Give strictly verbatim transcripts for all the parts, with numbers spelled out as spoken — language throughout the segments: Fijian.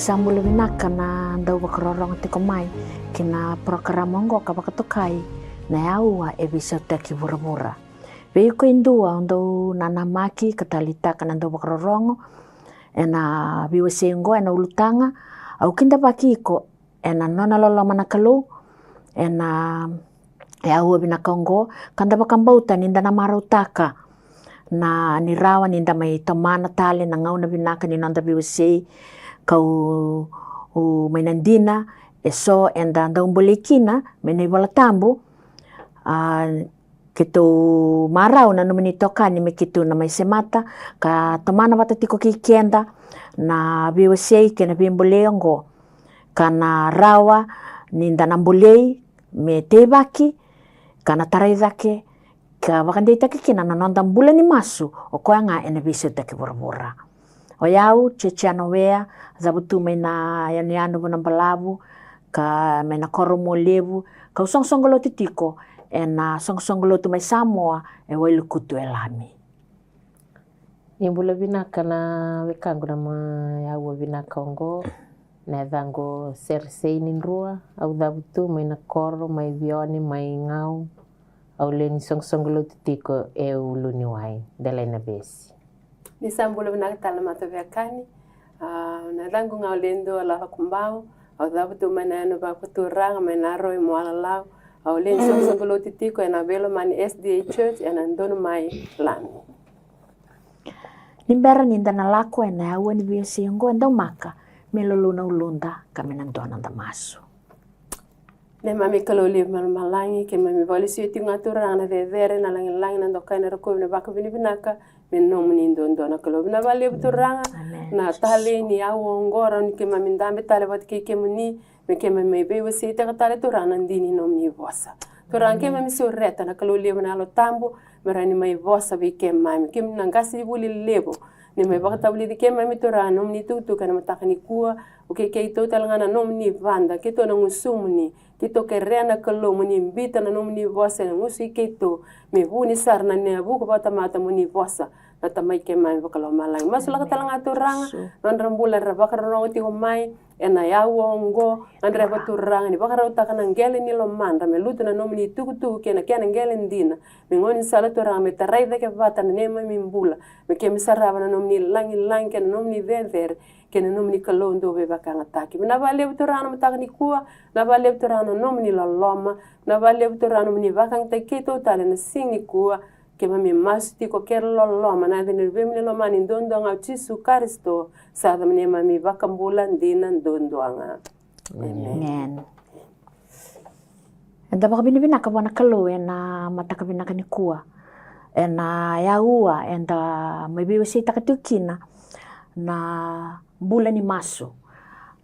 Sa bula vinaka na dau vakarorogo tiko mai ki na porokaramu oqo ka vakatokai na Aua e Veisautaki Vuravura. Vei iko e dua o dau nanamaki ka taleitaka na dau vakarorogo ena veiwasei oqo, ena ulutaga, au kidavaki iko ena nona loloma na Kalou ena aua vinaka oqo, ka da vakabauta ni da na marautaka na ni rawa ni da mai tomana tale na gauna vinaka ni noda veiwasei, kau mai na dina eso eda dau bolei kina mai na iVola Tabu. A, keitou marau na nomuni tokani me keitou na mai semata ka tomana vata tiko kei keda na veiwasei kei na veibolei oqo, ka na rawa ni da na bolei me teivaki ka na tarai cake ka vakadeitaki kina na noda bula ni masu, o koya ga ena veisautaki vuravura. O yau Georgiana Weah, cavutu mai na yanuyanu Vanua Balavu, ka mai na koro Mualevu, kau soqosoqo lotu tiko ena soqosoqo lotu mai Samoa e Wailikutu e Lami. Ni bula vinaka na wekaqu na ma, aua vinaka oqo. Na yacaqu o Seresei Nidrua, au cavutu mai na koro mai Vione mai Gau. Au lewe ni soqosoqo lotu tiko e Uluniwai, Delainavesi. Ni sa bula vinaka tale na mataveiwekani. A, na yacaqu ga o Ledua Lalakubau, au cavutu mai na yanuyanu vakaturaga mai Naroi, Moalalau. Au lewe ni soqosoqo lotu tiko ena Veilomani S D A Church ena Donumai, Lami. Ni bera ni da na lako ena aua ni veiwasei oqo, e daumaka me lolou na uluda ka me na dua na noda masu. Neimami Kalou levu mai lomalagi, keimami vakalesuya tiko ga Turaga na cecere, na lagilagi, na dokai, na rokovi, na vakavinavinaka me nomuni duadua na Kalou. Vinaka vakalevu Turaga na talei ni aua oqo, rawa ni keimami dabe tale vata kei kemuni me keimami mai veiwaseitaka tale Turaga na dina ni nomuni vosa. Turaga keimami sureta na Kalou levu na Yalo Tabu me rawa ni mai vosa vei keimami, keimami na qasenivuli levu ni mai vakatavulici keimami Turaga na nomuni tukutuku ena mataka nikua. O kei keitou tale ga na nomuni vada, keitou na gusumuni, keitou kerea na Kalou moni bita na nomuni vosa ena gusu i keitou me vuni sara na neyavuku vakatamata moni vosa. Na Tamai keimami vakalomalagi, masulaka tale ga Turaga nodra bula era vakarorogo tiko mai ena aua oqo. Gadreva Turaga ni vakarautaka na qele ni lomadra me lutu na nomuni tukutuku kei na kena qele dina me gaunisala Turaga me tarai cake vata na neimami bula, me keimami sarava na nomuni lagilagi kei na nomuni cecere kei na nomuni Kalou dau veivakayagataki. Vinaka vakalevu Turaga na mataka nikua, vinaka vakalevu Turaga na nomuni loloma, vinaka vakalevu Turaga na nomuni vakayagataki keitou tale ena siga nikua. Keimami masu tiko kei loloma ena yaca ni Luvemuni lomani duadua ga o Jisu Karisito, sa yaca ni neimami iVakabula dina duadua ga. Emeni. Eda vakavinavinaka vua na Kalou ena mataka vinaka nikua, ena aua eda mai veiwaseitaka tiko kina na bula ni masu.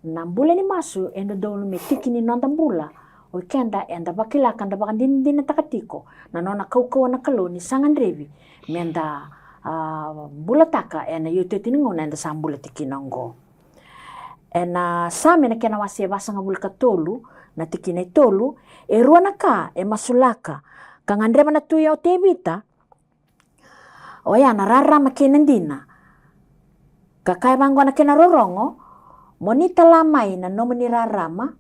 Na bula ni masu e dodonu me tiki ni noda bula. O keda eda vakila ka da vakadinadinataka tiko na nona kaukauwa na Kalou ni sa gadrevi meda, a, bulataka ena iotioti ni gauna eda sa bula tiko kina oqo. Ena Same na kena wase e vasagavulu ka tolu, na tikina e tolu, e rua na ka e masulaka ka gadreva na tui o Tevita, oya na rarama kei na dina. Ka kaya vaqo na kena rorogo, mo ni tala mai na nomuni rarama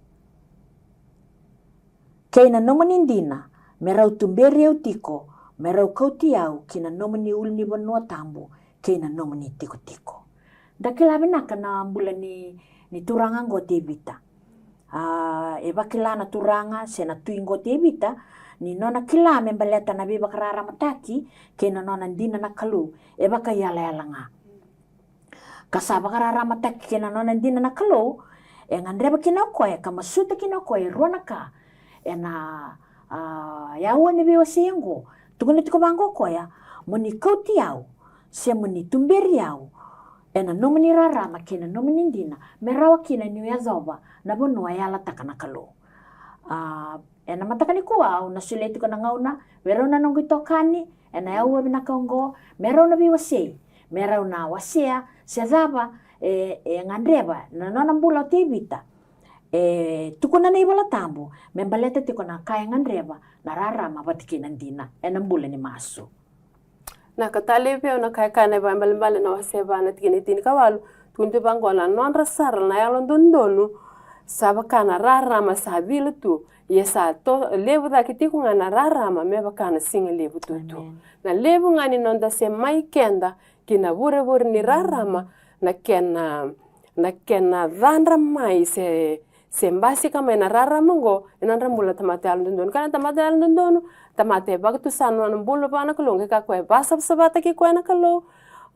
kei na nomuni dina, me rau tuberi au tiko, me rau kauti au ki na nomuni ulunivanua tabu kei na nomuni tikotiko. Da kila vinaka na bula ni, ni turaga oqo Tevita. A, e vakila na turaga se na tui oqo Tevita ni nona kila me baleta na veivakararamataki kei na nona dina na Kalou e vakaiyalayala ga. Ka sa vakararamataki kei na nona dina na Kalou, e gadreva kina o koya ka masuta kina o koya e rua na ka ena, a, aua ni veiwasei oqo. Tukuna tiko vaqo o koya, mo ni kauti au se mo ni tuberi au ena nomuni rarama kei na nomuni dina, me rawa kina niu yacova na vanua e yalataka na Kalou. A, ena mataka nikua au na solia tiko na gauna vei rau na noqu itokani ena aua vinaka oqo, me rau na veiwasei, me rau na wasea se cava e, e gadreva na nona bula o Tevita. E tukuna na iVola Tabu me baleta tiko na ka e gadreva na rarama vata kei na dina ena bula ni masu. Na ka talei vei au na ka e kaya na iVakaibalebale na wase va na tikina e tinikawalu, Tukuni vaqo, na nodra sara na yalododonu sa vaka na rarama sa cila tu, ia sa to, levu cake tiko ga na rarama me vaka na siga levu tutu. Na levu ga ni noda se mai keda ki na vurevure ni rarama, na kena, na kena cadra mai se, se basika mai na rarama oqo e nodra bula na tamata yalododonu. Ka na tamata yalododonu, tamata e vakatusa na nona bula vua na Kalou, qai kakua e vakasavasavataki koya na Kalou,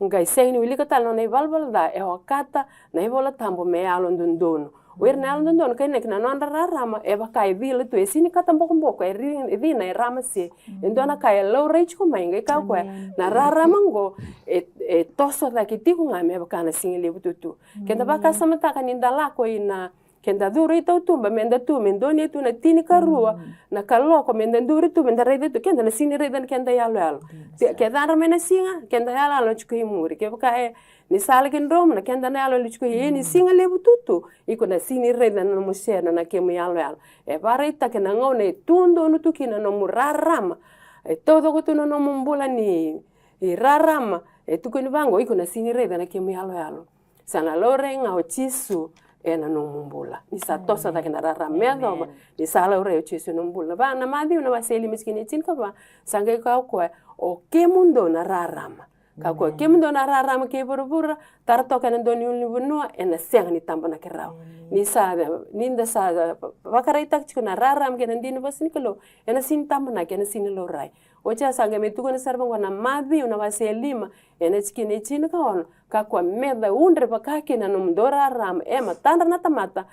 qai sega ni wilika tale na nona ivalavala ca, e okata na iVola Tabu me yalododonu. O ira na yalododonu, kei na kena nodra rarama e vaka e cila tu, e sini kata bokoboko, e ri, e cina, e ramase. E dua na ka e laurai tiko mai, qai kaya o koya na rarama oqo e, e toso cake tiko ga me vaka na siga levu tutu. Keda vakasamataka ni da lako i na, keda curu i tautuba, me da tu, me donuya tu na tinikarua na kaloko, me da duri tu, me da raica tu, keda na sini raica na keda iyaloyalo. Ke cadra mai na siga, keda iyaloyalo na tiko i muri. Kevaka e ni sa laki dromu na keda na yalo e lutu tiko, ia ni siga levu tutu, iko na sini raica na nomu sena na kemu iyaloyalo. E vakaraitaka na gauna e tu donu tu kina na nomu rarama, e taucoko tu na nomu bula ni rarama, e tukuni vaqo, iko na sini raica na kemu iyaloyalo. Sa na laurai ga o Jisu ena nomu bula. Ni sa toso cake na rarama me yacova ni sa laurai o Jisu ena nomu bula. Na va, na Maciu na wase e lima tikina e tinikava, sa qai kaya o koya, o kemudou na rarama. Ka koya, kemudou na rarama kei vuravura, tara toka ena dua ni ulunivanua, ena sega ni tabonaki rawa. Ni sa, ni da sa vakaraitaka tiko na rarama kei na dina ni vosa ni Kalou, ena sini tabonaki, ena sini laurai. Oti ya sa qai mai tukuna sara vaqo na Maciu na wase e lima, ena tikina e tinikaono, ka koya, me caudre vaka kina na nomudou rarama e matadra na tamata,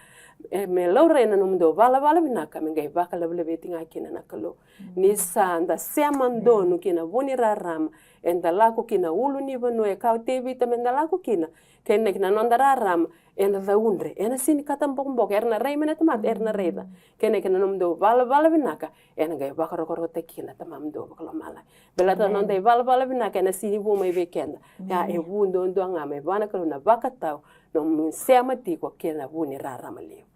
e me laurai na nomudou valavala vinaka, me qai vakalavelaveti ga kina na Kalou. Ni sa da sema donu ki na vu ni rarama, eda lako ki na ulunivanua e kaya o Tevita meda lako kina, kei na kena noda rarama ena caudre, ena sini kata bokoboko, era na rai mai na tamata, era na raica. Kei na kena nomudou valavala vinaka, ena qai vakarokorokotaki kina na Tamamudou vakalomalagi. Baleta na noda ivalavala vinaka ena sini vu mai vei keda. Ia e vu duadua ga mai vua na Kalou na vakatau, nomu sema tiko kei na vu ni rarama levu.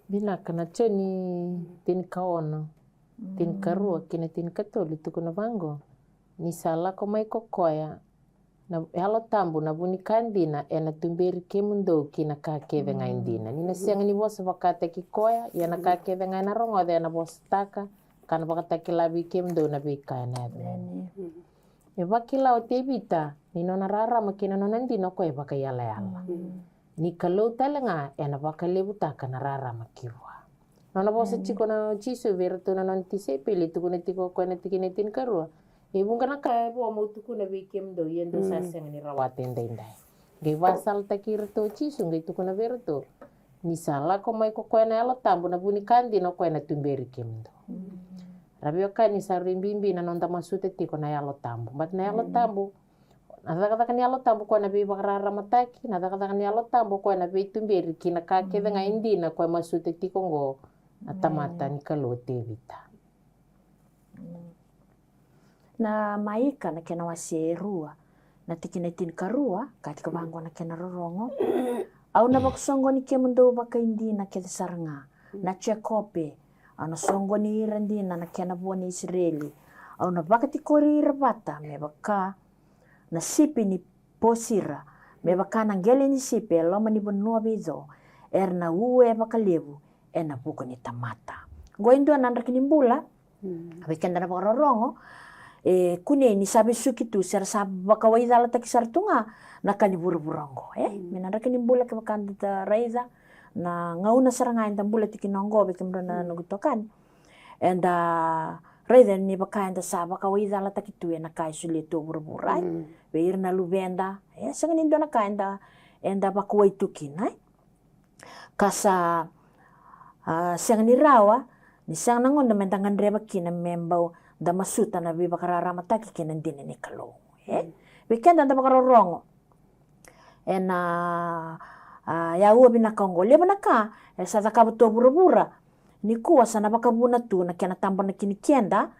Vinaka. Na Joni tinikaono, tinikarua kei na tinikatolu e tukuna vaqo, ni sa lako mai ko koya na Yalo Tabu, na vu ni ka dina, ena tuberi kemudou ki na ka kece ga e dina. Ni na sega ni vosa vakataki koya, ia na ka kece ga ena rogoca ena vosataka, ka na vakatakila vei kemudou na veika ena yaco. E vakila o Tevita ni nona rarama kei na nona dina o koya e vakaiyalayala. Ni Kalou tale ga ena vakalevutaka na rarama ki vua. Nona vosa tiko na Jisu vei iratou na nona tisaipeli, e tukuna tiko o koya na tikina e tinikarua, e vuqa na ka e vo meu tukuna vei kemudou, ia dou sa sega ni rawata edaidai. Qai vasalataki iratou o Jisu, qai tukuna vei iratou, ni sa lako mai ko koya na Yalo Tabu, na vu ni ka dina o koya na tuberi kemudou. Ra veiwekani, sa rui bibi na noda masuta tiko na Yalo Tabu. But na Yalo Tabu, na cakacaka ni Yalo Tabu o koya na veivakararamataki, na cakacaka ni Yalo Tabu o koya na veituberi ki na ka kece ga e dina o koya masuta tiko oqo na tamata ni Kalou o Tevita. Na Maika na kena wase e rua, na tikina e tinikarua, ka tiko vaqo na kena rorogo. Au na vakasoqoni kemudou vakaidina kece sara ga, na Jekope, au na soqoni ira dina na kena vo ni Isireli. Au na vakatikori ira vata me vaka na sipi ni posira, me vaka na qele ni sipi e loma ni vanua veico, era na ue vakalevu ena vuku ni tamata. Oqo e dua na draki ni bula vei keda na vakarorogo, e kunei ni sa vesuki tu se ra sa vakawaicalataki sara tu ga na ka ni vuravura oqo, e? Me na draki ni bula kevaka da raica na gauna sara ga eda bula tiko kina oqo, vei kemudrau na noqu itokani. Eda raica ni vaka eda sa vakawaicalataki tu ena ka e solia tu o vuravura, e? Vei ira na luveda, e sega ni dua na ka eda, eda vakawai tu kina, e? Ka sa, a, sega ni rawa, ni sega na gauna meda gadreva kina me bau da masuta na veivakararamataki kei na dina ni Kalou, e? Vei keda da vakarorogo ena, a, aua vinaka oqo, levu na ka e sa cakava tu o vuravura nikua sa na vakavuna tu na kena tabonaki ni keda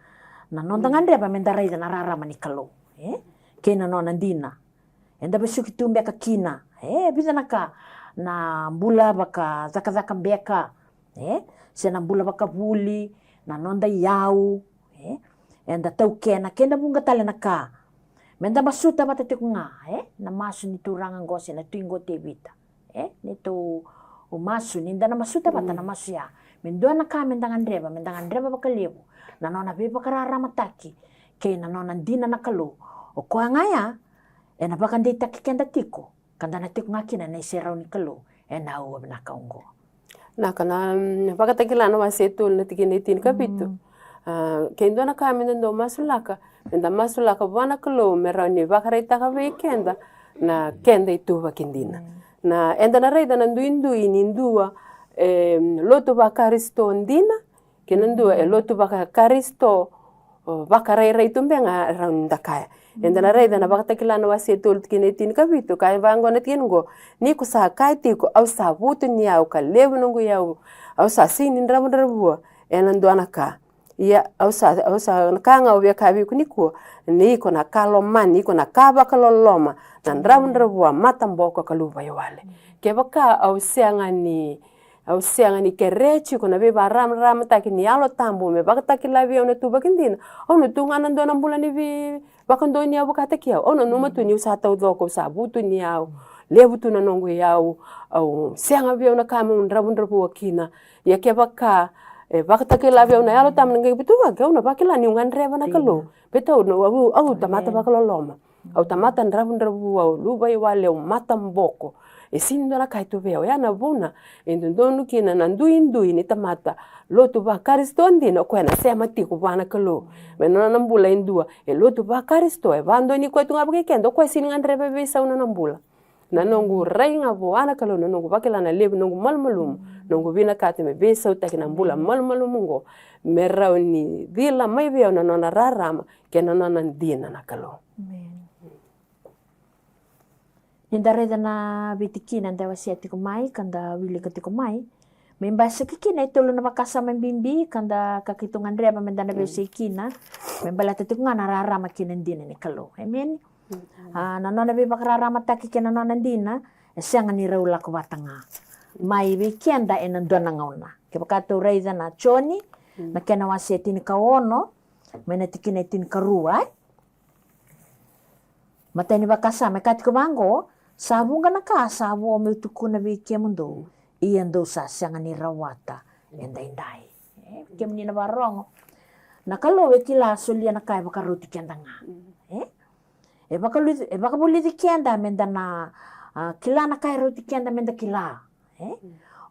na noda gadreva meda raica na rarama ni Kalou, e? Kei na nona dina. Eda vesuki tu beka kina, e, vica na ka, na bula vakacakacaka beka, e, se na bula vakavuli, na noda iyau, e, eda taukena, kei na vuqa tale na ka. Me da masuta vata tiko ga, e? Na masu ni turaga qo se na tui qo Tevita. E? Ni tou masu, ni da na masuta vata na masu ya. Me dua na ka me da gadreva, me da gadreva vakalevu. Na nona veivakararamataki, kei na nona dina na Kalou. O koya ga ya, ena vakadeitaki keda tiko. Ka da na tiko ga kina na iserau ni Kalou, ena aua vinaka oqo. Na ka na, mm, Vakatakila na wase e tolu na tikina e tini ka vitu. A, ke dua na ka me da dau masulaka, me da masulaka vua na Kalou, me rawa ni vakaraitaka vei keda, na keda ituvaki dina. Na, eda na raica na duidui ni dua, e, lotu vaKarisito dina, kei na dua, e lotu vaKarisito, o, vakarairai tu beka ga e rawa ni da kaya. Eda na raica na Vakatakila na wase e tolu tikina e tini ka vitu, ka e vaqo na tikina qo. Ni ko sa kaya tiko, au sa vutuniyau ka levu noqu iyau, au sa sega ni dravudravua ena dua na ka. Ia, au sa, au sa na ka ga au via kaya vei iko nikua, ni ko na ka lomani, ni ko na ka vakaloloma, na dravudravua, mataboko ka luvaiwale. Kevaka au sega ni Au sega ni kerea tiko na veivakararamataki ni Yalo Tabu me vakatakila vei au na ituvaki dina, au na tu ga na dua na bula ni veivakadonui au vakataki au. Au nanuma tu niu sa taucoko, au sa vutuniyau, levu tu na noqu iyau, au sega vei au na ka meu dravudravua kina. Ia kevaka e vakatakila vei au na Yalo Tabu na qai veituvaki, au na vakila niu gadreva na Kalou. Baleta au, au, au tamata vakaloloma. Au tamata dravudravua, au luvaiwale, au mataboko. E sega ni dua na ka e tu vei au. Oya na vuna e dodonu kina na duidui ni tamata lotu vaKarisito dina, o koya na sema tiko vua na Kalou. Me nona na bula e dua, e lotu vaKarisito, e vakadonui koya tu ga vakaikeda, o koya sega ni gadreva veisau na nona bula. Na noqu rai ga vua na Kalou, na noqu vakila na levu noqu malumalumu, noqu vinakata me veisautaki na bula malumalumu oqo, me rawa ni cila mai vei au na nona rarama kei na nona dina na Kalou. Ni da raica na veitikina da wasea tiko mai ka da wilika tiko mai, me basika kina e tolu na vakasama bibi ka da, ka keitou gadreva me da na veisei kina, me baleta tiko ga na rarama kei na dina ni Kalou. Emeni. A, na nona veivakararamataki kei na nona dina e sega ni rau lako vata ga mai vei keda ena dua na gauna. Kevaka tou raica na Joni, na kena wase e tinikaono, mai na tikina e tinikarua, e? Matai ni vakasama e kaya tiko vaqo, sa vuqa na ka sa vo meu tukuna vei kemudou, ia dou sa sega ni rawata edaidai. E, kemuni na vakarorogo. Na Kalou e kila solia na ka e vakarauti keda ga. E? E vakavulici, e vakavulici keda me da na, a, kila na ka e rauti keda me da kila. E?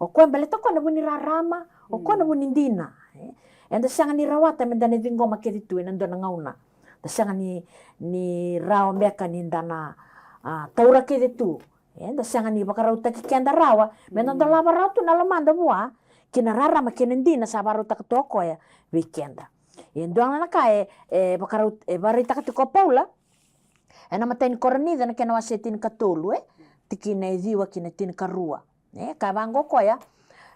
O koya baleta o koya na vu ni rarama, o koya na vu ni dina. E? Eda sega ni rawata me da na ciqoma kece tu ena dua na gauna. Da sega ni, ni rawa beka ni da na, a, taura kece tu. E? Da sega ni vakarautaki keda rawa me da dolava rawa tu na lomada vua ki na rarama kei na dina sa vakarautaka tu o koya vei keda. E dua na ka e, e vakarau, e vakaraitaka tiko o Paula ena matai ni Korinica na kena wase e tinikatolu, e, tikina e ciwa ki na tinikarua. E, ka vaqo o koya,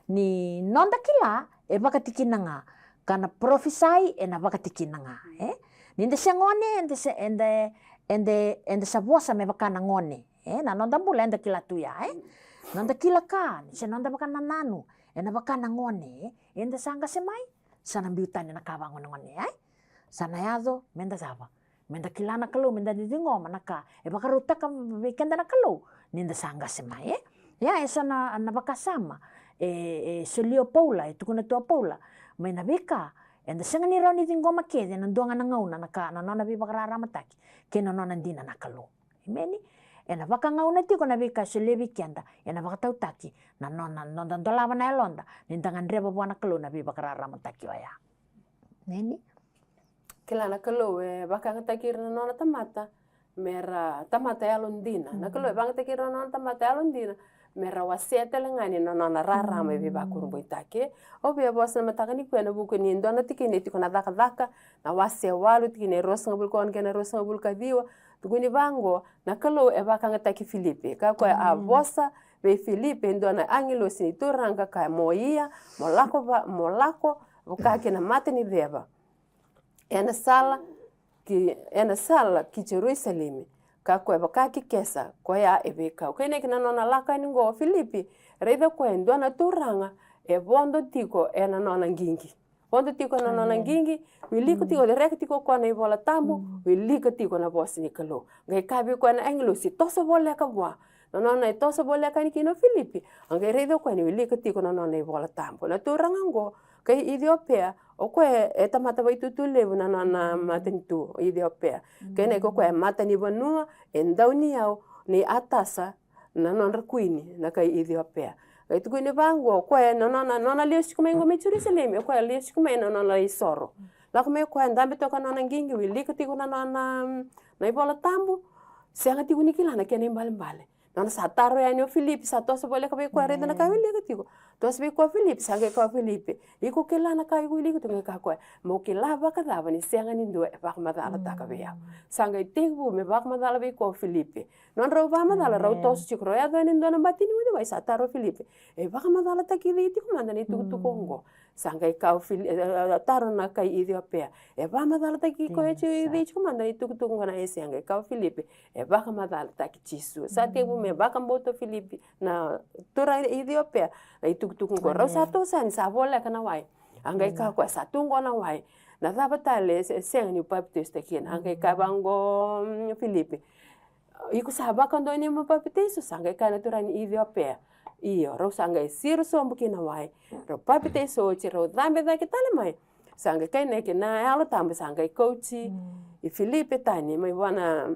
ni noda kila e vakatikina ga, ka na parofisai ena vakatikina ga. E, ni da se gone, eda se, eda, eda, eda sa vosa me vaka na gone. E, na noda bula eda kila tu ya, e. Noda kila ka, ni se noda vakanananu ena vaka na gone, e, eda sa qase mai, sa na biu tani na ka vagonegone, e. Sa na yaco me da cava? Me da kila na Kalou, me da ciqoma na ka e vakarautaka vei keda na Kalou ni da sa qase mai, e? Ia e so na, na vakasama e, e solia o Paula, e tukuna tu o Paula mai na veika eda sega ni rawa ni ciqoma kece ena dua ga na gauna, na ka, na nona veivakararamataki kei na nona dina na Kalou. Emeni. Ena vakagauna tiko na veika e solia vei keda, ena vakatautaki na nona, noda dolava na yaloda ni da gadreva vua na Kalou na veivakararamataki oya. Emeni. Kila na Kalou e vakayagataki ira na nona tamata me ra tamata yalodina. Na Kalou e vakayagataki ira na nona tamata yalodina me ra wasea tale ga ni na nona rarama e veivakurabuitaki. Au via vosa na mataka nikua ena vuku ni dua na tikina e tiko na Cakacaka na wase e walu, tikina e ruasagavulu ka ono kei na ruasagavulu ka ciwa. Tukuni vaqo, na Kalou e vakayagataki Filipi. Ka koya a vosa vei Filipi e dua na agilosi ni Turaga ka kaya, mo ia, mo lako va, mo lako vaka ki na mata ni ceva. Ena sala ki, ena sala ki Jerusalemi, ka koya vaka ki Kesa, koya e veikau. Kei na kena nona lako yani qo o Filipi, raica koya e dua na turaga e vodo tiko ena nona qiqi. Vodo tiko na nona qiqi, wilika tiko, rereka tiko o koya na iVola Tabu, wilika tiko na vosa ni Kalou. Qai kaya vei koya na agilosi, toso voleka vua. Na nona e toso voleka yani kina o Filipi, a qai raica o koya ni wilika tiko na nona iVola Tabu. Na turaga oqo, kai Iciopea, o koya e tamata vaitutu levu na nona matanitu, Iciopea. Kena iko koya e matanivanua, e dauniyau, ni atasa, na nodra kuini, na kai Iciopea. Qai tukuni vaqo, o koya na nona, nona lesu tiko mai qo mai Jerusalemi, o koya lesu tiko mai na nona lai soro. Lako mai o koya, dabe toka na nona qiqi, wilika tiko na nona, na iVola Tabu, sega tiko ni kila na kena ibalebale. Nona sa taro yani o Filipi, sa toso voleka vei koya, raica na ka e wilika tiko. Toso vei koya o Filipi, sa qai kaya o Filipi, iko kila na ka iko wilika tiko? Qai kaya o koya, mo kila vakacava ni sega ni dua e vakamacalataka vei au. Sa qai tekivu me vakamacala vei koya o Filipi. Nodrau vakamacala, rau toso tiko, rau yaco yani e dua na bati ni uciwai, sa taro o Filipi, e vakamacalataki cei tiko mada na itukutuku oqo? Sa qai kaya o Fili-, e, e, taro na kai Iciopea, e vakamacalataki koya tiko, cei tiko mada na itukutuku oqo? Na e sega. Qai kaya o Filipi, e vakamacalataki Jisu. Sa tekivu me vakabauta o Filipi, na turaga Iciopea, na itukutuku oqo. Rau sa toso yani, sa voleka na wai. A qai kaya o koya, sa tu oqo na wai. Na cava tale e se-, sega niu papitaisotaki kina? A qai kaya vaqo, mm, Filipi, iko sa vakadonui mo papitaiso? Sa qai kaya na turaga ni Iciopea. Io, rau sa qai siro sobu ki na wai. Rau papitaiso oti, rau cabe cake tale mai. Sa qai kainaki na Yalo Tabu, sa qai kauti i Filipi tani mai vua na,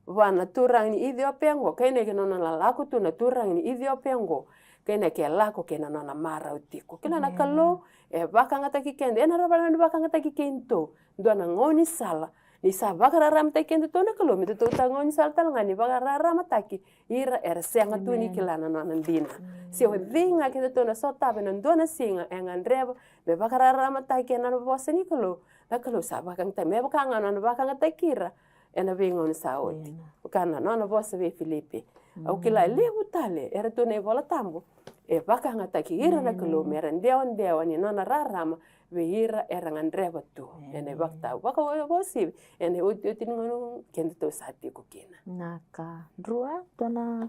vua na turaga ni Iciopea oqo. Kainaki na nona lako tu na turaga ni Iciopea oqo. Kainaki e lako kei na nona marau tiko. Kila na Kalou e vakayagataki keda, ena rawa ni vakayagataki kedatou. Dua na gaunisala ni sa vakararamataki kedatou na Kalou, me datou ta gaunisala tale ga ni vakararamataki ira era sega tu ni kila na nona dina. Se o cei ga kedatou na sotava ena dua na siga, e gadreva me vakararamataki ena vosa ni Kalou. Na Kalou sa vakayagataki, me vaka ga na nona vakayagataki ira ena veigauna sa oti. Vaka na nona vosa vei Filipi. Au kila e levu tale eratou na iVola Tabu e vakayagataki ira na Kalou mera dewadewa ni nona rarama vei ira era gadreva tu. Ena ivakatawa vakauasivi, ena iotioti ni gauna kedatou sa tiko kina. Na ka rua, dua na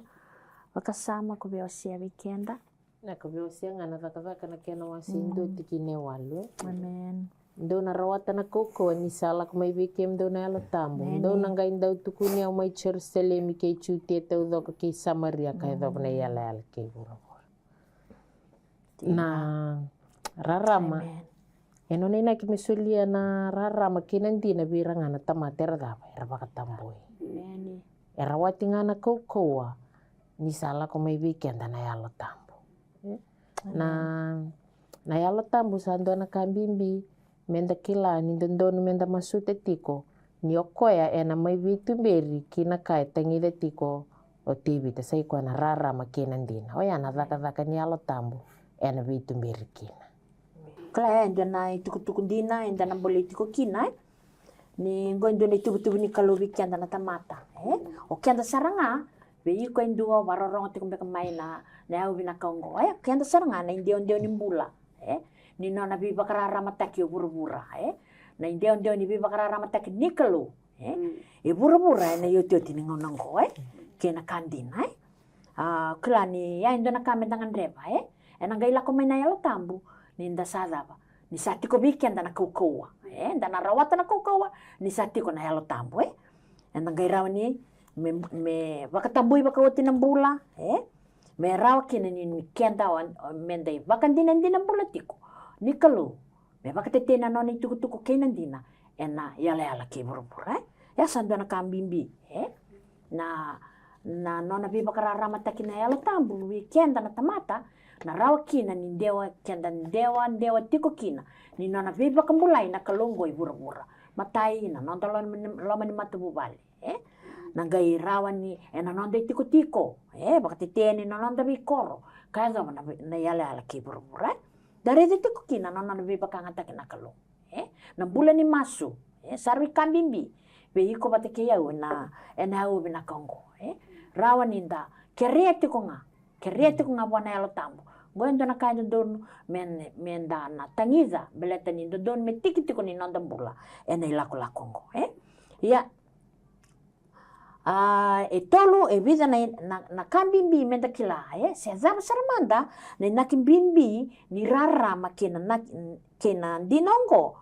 vakasama ko via wasea vei keda. Na ka via wasea ga na Cakacaka na kena wase e dua tikina e walu. Amen. Dou na rawata na kaukauwa ni sa lako mai vei kemudou na Yalo Tabu. Dou na qai dau tukuni au mai Jerusalemi kei Jutia taucoko kei Samaria ka yacova na iyalayala kei vuravura. Na rarama. E nona inaki me solia na rarama kei na dina vei ira ga na tamata era cava, era vakatabui. E rawati ga na kaukauwa ni sa lako mai vei keda na Yalo Tabu. Na, na Yalo Tabu sa dua na ka bibi meda kila ni dodonu meda masuta tiko, ni o koya ena mai veituberi ki na ka e tagica tiko o Tevita, sa i koya na rarama kei na dina. Oya na cakacaka ni Yalo Tabu ena veituberi kina. Kila e dua na itukutuku dina eda na bolei tiko kina, e? Ni qo e dua na ituvatuva ni Kalou vei keda na tamata, e? O keda sara ga, vei iko e dua o vakarorogo tiko beka mai na, na yau vinaka oqo, e? O keda sara ga na idewadewa ni bula, e? Ni nona veivakararamataki o vuravura, e? Na idewadewa ni veivakararamataki ni Kalou, e? E vuravura ena iotioti ni gauna oqo, e? Kei na ka dina, e? A, kila ni ya e dua na ka meda gadreva, e? Ena qai lako mai na Yalo Tabu ni da sa cava? Ni sa tiko vei keda na kaukauwa, e? Da na rawata na kaukauwa ni sa tiko na Yalo Tabu, e? Eda qai rawa ni me, me vakatabui vakaoti na bula, e? Me rawa kina ni, ni keda o, o meda ivakadinadina bula tiko ni Kalou. Me vakatetei na nona itukutuku kei na dina ena yalayala kei vuravura, e? Ya sa dua na ka bibi, e? Na, na nona veivakararamataki na Yalo Tabu vei keda na tamata, na rawa kina ni dewa, keda dewadewa tiko kina ni nona veivakabulai na Kalou oqo i vuravura. Matai, na noda loma ni, loma ni matavuvale, e? Na qai rawa ni ena noda itikotiko, e? Vakatetei yani na noda veikoro ka yacova na, na yalayala kei vuravura, e? Da raica tiko kina na nona veivakayagataki na Kalou, e? Na bula ni masu, e? Sa rui ka bibi vei iko vata kei au ena, ena yau vinaka oqo, e? Rawa ni da kerea tiko ga, kerea tiko ga vua na Yalo Tabu. Oqo e dua na ka e dodonu me, meda na tagica, baleta ni dodonu me tiki tiko ni noda bula ena ilakolako oqo, e? Ia, A, e tolu, e vica na, na, na ka bibi meda kila, e? Se cava sara mada na inaki bibi ni rarama kei na, na, kei na dina oqo,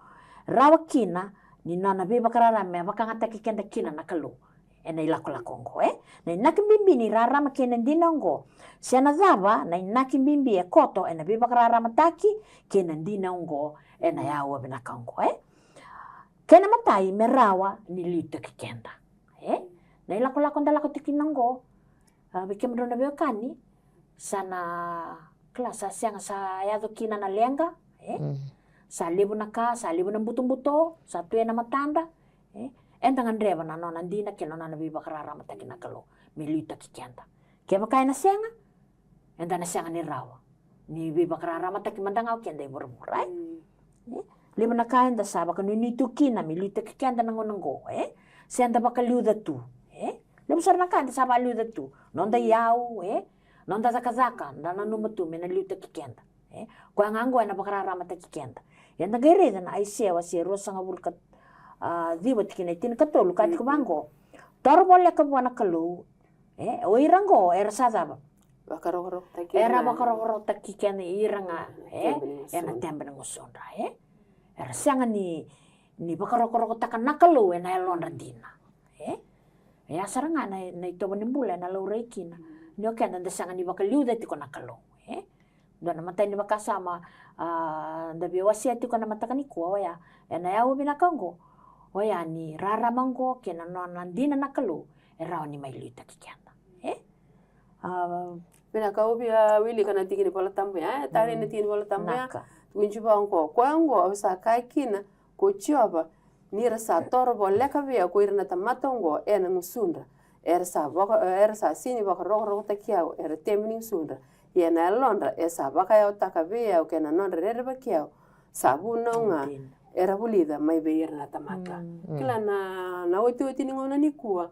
rawa kina ni nona veivakararama me vakayagataki keda kina na Kalou ena ilakolako oqo, e? Na inaki bibi ni rarama kei na dina oqo. Se na cava na inaki bibi e koto ena veivakararamataki kei na dina oqo ena aua vinaka oqo, e? Kena imatai, me rawa ni liutaki keda, e? Na ilakolako da lako tiko kina oqo, a, vei kemudrau na veiwekani, sa na, kila, sa sega, sa yaco kina na leqa, e? Mm. Sa levu na ka, sa levu na butobuto sa tu ena matada, e? Eda gadreva na nona dina kei na nona veivakararamataki na Kalou me liutaki keda. Kevaka ena sega, eda na sega ni rawa ni veivakararamataki mada ga o keda i vuravura, e? Mm. E? Levu na ka eda sa vakanuinui tu kina me liutaki keda na gauna oqo, e? Se da vakaliuca tu, e? Levu sara na ka eda sa vakaliuca tu. Noda iyau, e? Noda cakacaka, da nanuma tu me na liutaki keda, e? Koya ga oqo ena vakararamataki keda. Eda qai raica na Aisea wase ruasagavulu ka, a, ciwa tikina e tinikatolu, ka tiko vaqo: Toro voleka vua na Kalou, e? O ira oqo era sa cava? Vakarokorokotaki era na vakarokorokotaki kena ira ga, e? Tebe ni gusudra. Ena tebe ni gusudra, e? Era sega ni, ni vakarokorokotaka na Kalou ena yalodra dina, e? E a sara ga na, na itovo ni bula ena laurai kina ni o keda da sega ni vakaliuca tiko na Kalou, e? Dua na matai ni vakasama, a, da via wasea tiko na mataka nikua, oya, ena aua vinaka oqo, oya ni rarama oqo kei na nona dina na Kalou e rawa ni mai liutaki keda, e? A, vinaka, au via wilika na tiki ni Vola Tabu ya, e? Tale na tiki ni Vola Tabu ya. Vinaka. Tukuni vaqo, koya oqo au sa kaya kina ko Jiova, ni ra sa toro voleka vei au ko ira na tamata oqo ena gusudra, era sa vaka, era sa sega ni vakarokorokotaki au, era tebe ni gusudra, ia na yalodra e sa vakayawataka vei au kei na nodra rerevaki au sa vunau ga, era vulica mai vei ira na tamata. Mm. Kila, na, na otioti ni gauna nikua,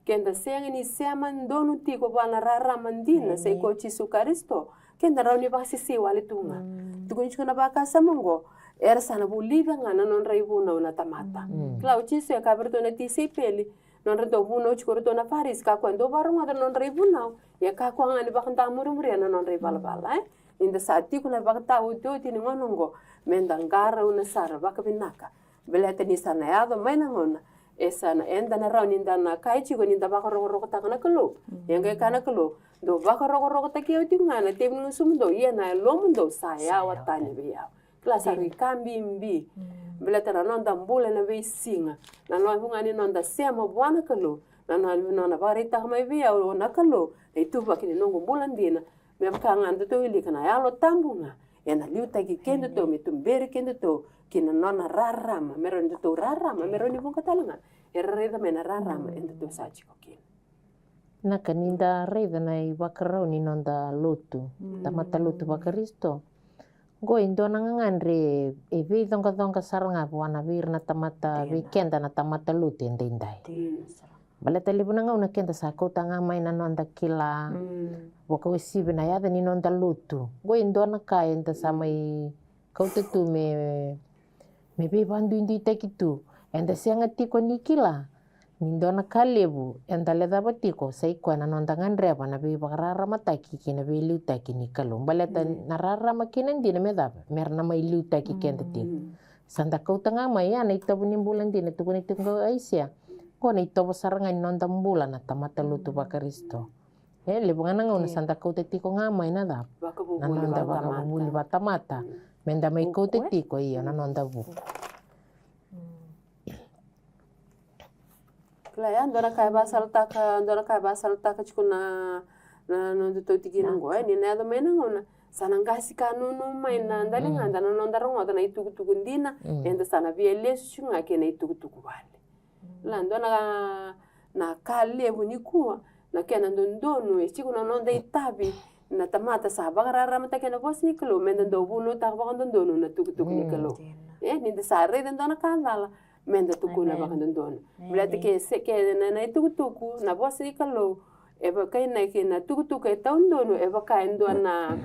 keda sega ni sema donu tiko vua na rarama dina, sa i koya o Jisu Karisito, keda rawa ni vakasisisi wale tu ga. Mm. Tukuni tiko na vakasama oqo, era sa na vulica ga na nodra ivunau na tamata. Mm. Kila, o Jisu e kaya vei iratou na tisaipeli, nodratou vunau tiko o iratou na Farisi, kakua ni dou vakarogoca na nodra ivunau, ia kakua ga ni vakadamurimuria na nodra ivalavala, e? Ni da sa tiko na vakataotioti ni gauna oqo, meda qarauna sara vakavinaka. Baleta ni sa na yaco mai na gauna, e sa na, eda na rawa ni da na kaya tiko ni da vakarokorokotaka na Kalou. Mm. Ia qai kaya na Kalou, dou vakarokorokotaki au tiko ga na tebe ni gusumudou, ia na yalomudou sa yawa tani vei au. Kila, sa rui ka bibi. Mm. Baleta na noda bula ena veisiga, na noda vuqa ni noda sema vua na Kalou, na nona, nona vakaraitaka mai vei au na Kalou na ituvaki ni noqu bula dina. Me vaka ga datou wilika, na Yalo Tabu ga ena liutaki kedatou, me tuberi kedatou ki na nona rarama, me rawa ni datou rarama, me rawa ni vuqa tale ga era raica mai na rarama edatou sa tiko kina. Vinaka, ni da raica na ivakarau ni noda lotu, tamata lotu vaKarisito. Qo e dua na gagadre e veicoqacoqa sara ga vua na, vei ira na tamata, vei keda na tamata lotu edaidai. Baleta levu na gauna keda sa kauta ga mai na noda kila, mm, vakauasivi na yaca ni noda lotu. Qo e dua na ka eda sa mai kauta tu me, me veivakaduiduitaki tu. Eda sega tiko ni kila ni dua na ka levu eda lecava tiko, sa i koya na noda gadreva na veivakararamataki kei na veiliutaki ni Kalou. Baleta, mm, na rarama kei na dina me cava? Me ra na mai liutaki keda tiko. Mm. Sa da kauta ga mai ya na itovo ni bula dina, tukuna tiko qo o Aisea. Qo na itovo sara ga ni noda bula na tamata lotu vaKarisito. E, levu ga na gauna sa da kauta tiko ga mai na cava? Na noda vakavuvuli vakatamata. Mm. Me da mai kauta tiko, io, na noda vuku. Mm. Kila, ya dua na ka e vakasalataka, dua na ka e vakasalataka tiko na, na nodatou tikina qo, e, ni na yaco mai na gauna sa na qasi ka nunu mai na daligada na noda rogoca na itukutuku dina, eda sa na via lesu tiko ga kei na itukutuku vale. La, dua na, na ka levu nikua, na kena dodonu e tiko na noda itavi na tamata sa vakararamataki ena vosa ni Kalou, meda dau vunautaka vakadodonu na tukutuku ni Kalou. E, ni da sa raica dua na ka cala, meda tukuna vakadodonu. Baleta ke se, ke na, na itukutuku, na vosa ni Kalou e vakainaki na tukutuku e taudonu, e vaka e dua na,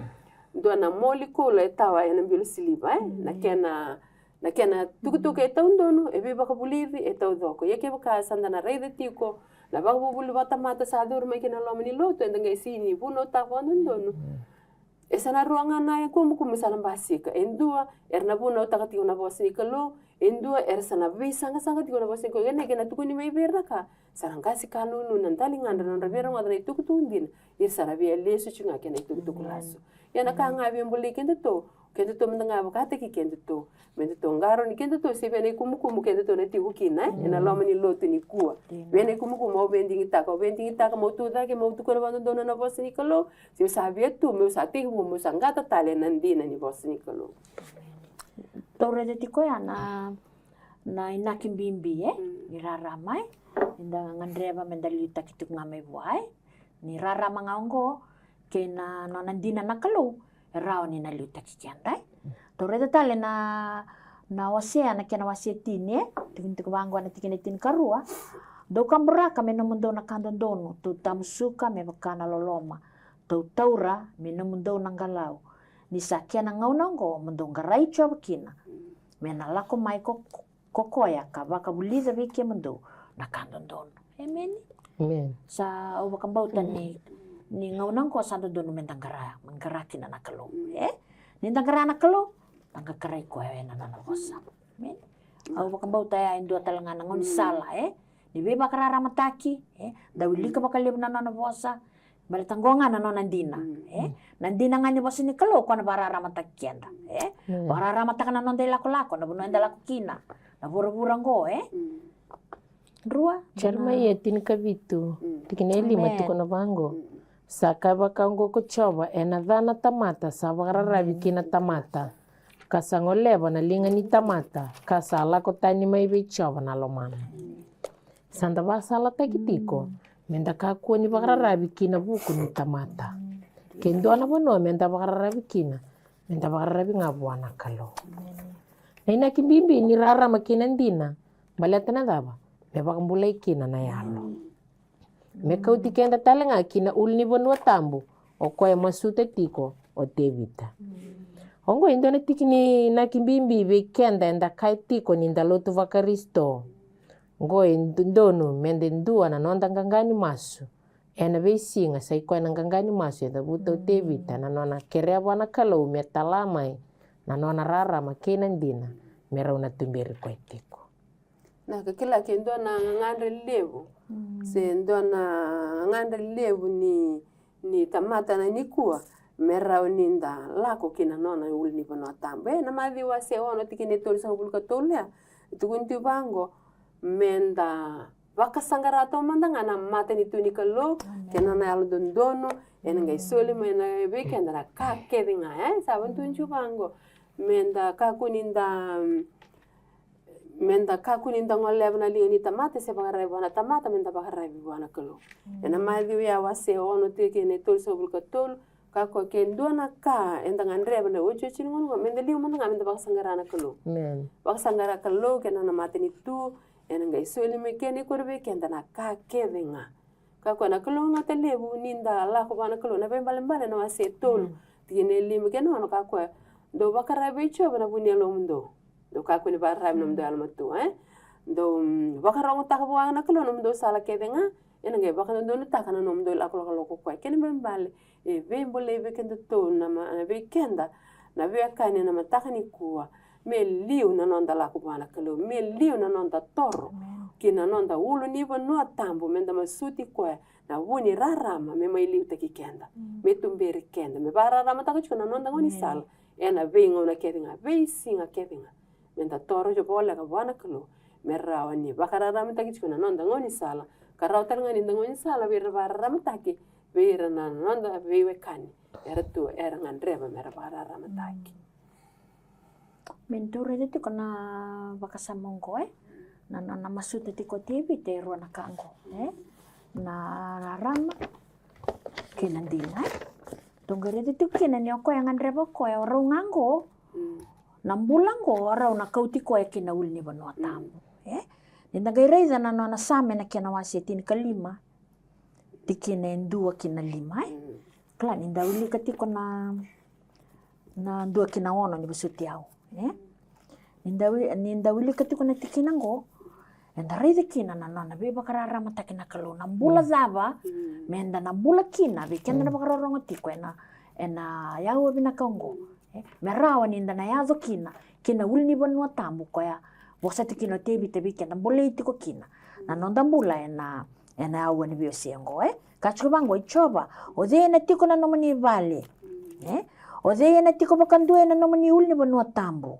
dua na molecule e tawa ena bilo siliva, e? Na kena, na kena tukutuku e taudonu, e veivakavulici, e taucoko. Ia kevaka sa da na raica tiko Na vakavuvuli vakatamata sa curu mai ki na loma ni lotu, eda qai sini vunautaka vakadodonu. E sa na rua ga na ikumukumu sa na basika. E dua, era na vunautaka tiko na vosa ni Kalou. E dua, era sa na veisaqasaqa tiko na vosa ni Kalou. Kena, kena tukuni mai vei ira na ka sa na qasi ka nunu na daligadra, na nodra veirogoca na itukutuku dina. Ira sa na via lesu tiko ga kei na itukutuku lasu. Ia na ka ga via bolei kedatou, kedatou mada ga vakataki kedatou. Me datou qarauni kedatou se vei na ikumukumu kedatou na tiko kina, e? Ena loma ni lotu nikua. Vei na ikumukumu au via digitaka, au via digitaka meu tucake, meu tukuna vakadodonu na vosa ni Kalou. Se au sa via tu, meu sa tekivu, meu sa qata tale na dina ni vosa ni Kalou. Tou raica tiko ya na, na inaki bibi, e? Ni rarama, e? Eda gadreva me da liutaki tiko ga mai vua, e? Ni rarama ga oqo, kei na nona dina na Kalou, e rawa ni na liutaki keda, e? Tou raica tale na, na Osea na kena wase tini, e? Tikotiko vaqo na tikina tinikarua. Dou kaburaka me nomudou na ka dodonu, tou tamusuka me vaka na loloma, tou taura me nomudou na qalau. Ni sa kena gauna oqo mo dou qarai Jiova kina, me na lako mai ko, ko koya ka vakavulica vei kemudou na ka dodonu. Emeni. Sa au vakabauta ni, ni gauna oqo sa dodonu me da qara, me qara kina na Kalou, e? Ni da qara na Kalou, da qai qarai koya ena nona vosa. Emeni. Au vakabauta ya e dua tale ga na gaunisala, e? Ni veivakararamataki, e? Da wilika vakalevu na nona vosa, baleta qo ga na nona dina, e? Na dina ga ni vosa ni Kalou, koya na vakararamataki keda, e? Vakararamataka na noda ilakolako, na vanua eda lako kina, na vuravura qo, e? Rua. Jeremaia tinikavitu, tikina e lima, tukuna vaqo. Sa kaya vaka oqo ko Jiova, ena ca na tamata sa vakararavi ki na tamata, ka sa goleva na liga ni tamata, ka sa lako tani mai vei Jiova na lomana. Sa da vakasalataki tiko me da kakua ni vakararavi ki na vuku ni tamata. Ke dua na vanua me da vakararavi kina, me da vakararavi ga vua na Kalou. Na inaki bibi ni rarama kei na dina, baleta na cava? Me vakabulai kina na yalo. Me kauti keda tale ga ki na ulunivanua tabu, o koya e masuta tiko o Tevita. Oqo e dua na tiki ni inaki bibi vei keda eda kaya tiko ni da lotu vaKarisito. Oqo e dodonu me da dua na noda qaqa ni masu. Ena veisiga sa i koya na qaqa ni masu e cavuta o Tevita, na nona kerea vua na Kalou me tala mai na nona rarama kei na dina, me rau na tuberi koya tiko. Na ka kila ke dua na gagadre levu, se dua na gagadre levu ni, ni tamata na nikua, me rawa ni da lako ki na nona ulunivanua tabu. E, na Maciu wase ono tikina e tolusagavulu ka tolu ya, e tukuni tu vaqo, me da vakasaqara taumada ga na matanitu ni Kalou, kei na nona yalododonu, ena qai soli mai na vei keda na ka kece ga, e? Sa vatuju vaqo, me da kakua ni da, me da kakua ni da goleva na liga ni tamata, se vakararavi vua na tamata, me da vakararavi vua na Kalou. Ena Maciu ya wase ono tikina e tolusagavulu ka tolu, kakua ke dua na ka eda gadreva na iotioti ni gauna oqo, me da liu mada ga me da vakasaqara na Kalou. Vakasaqara Kalou kei na nona matanitu, ena qai soli mai kina e kuri vei keda na ka kece ga. Kakua na kalougata levu ni da lako vua na Kalou, na Vaibalebale na wase e tolu, tikina e lima kei na ono, kakua, dou vakararavi vei Jiova na vu ni yalomudou. Dou kakua ni vakararavi na nomudou yalomatua, e? Dou, mm, vakarogotaka vua na Kalou na nomudou sala kece ga, ena qai vakadodonutaka na nomudou ilakolako ko koya. Kena ibalebale, e veibolei vei kedatou na ma-, vei keda na veiwekani ena mataka nikua. Me liu na noda lako vua na Kalou, me liu na noda toro ki na noda ulunivanua tabu, me da masuti koya na vu ni rarama, me mai liutaki keda, me tuberi keda, me vakararamataka tiko na noda gaunisala ena veigauna kece ga, veisiga kece ga. Me da toro voleka vua na Kalou, me rawa ni vakararamataki tiko na noda gaunisala, ka rawa tale ga ni da gaunisala vei ira na vakararamataki, vei ira na noda veiwekani era tu, era gadreva me ra vakararamataki. Me dou raica tiko na vakasama oqo, e? Na, na, na masuta tiko o Tevita e rua na ka oqo, e? Na rarama kei na dina, e? Dou qai raica tiko kina ni o koya e gadreva o koya, o rau ga oqo, na bula oqo, o rau na kauti koya ki na ulunivanua tabu, e? Ni da qai raica na nona Same na kena wase tinikalima, tikina e dua ki na lima, e? Kila ni da wilika tiko na, na dua ki na ono ni vosoti au, e? Ni da wi-, ni da wilika tiko na tikina oqo, Eda raica kina na nona veivakararamataki na Kalou, na bula cava meda na bula kina vei keda na vakarorogo tiko ena, ena yaua vinaka oqo. E, me rawa ni da na yaco kina ki na ulunivanua tabu koya vosataki kina o Tevita vei keda, bolei tiko kina na noda bula ena, ena yaua ni veiwasei oqo. E ka tiko vaqo, i Jiova, o cei ena tiko na nomuni vale? E, o cei ena tiko vakadua ena nomuni ulunivanua tabu?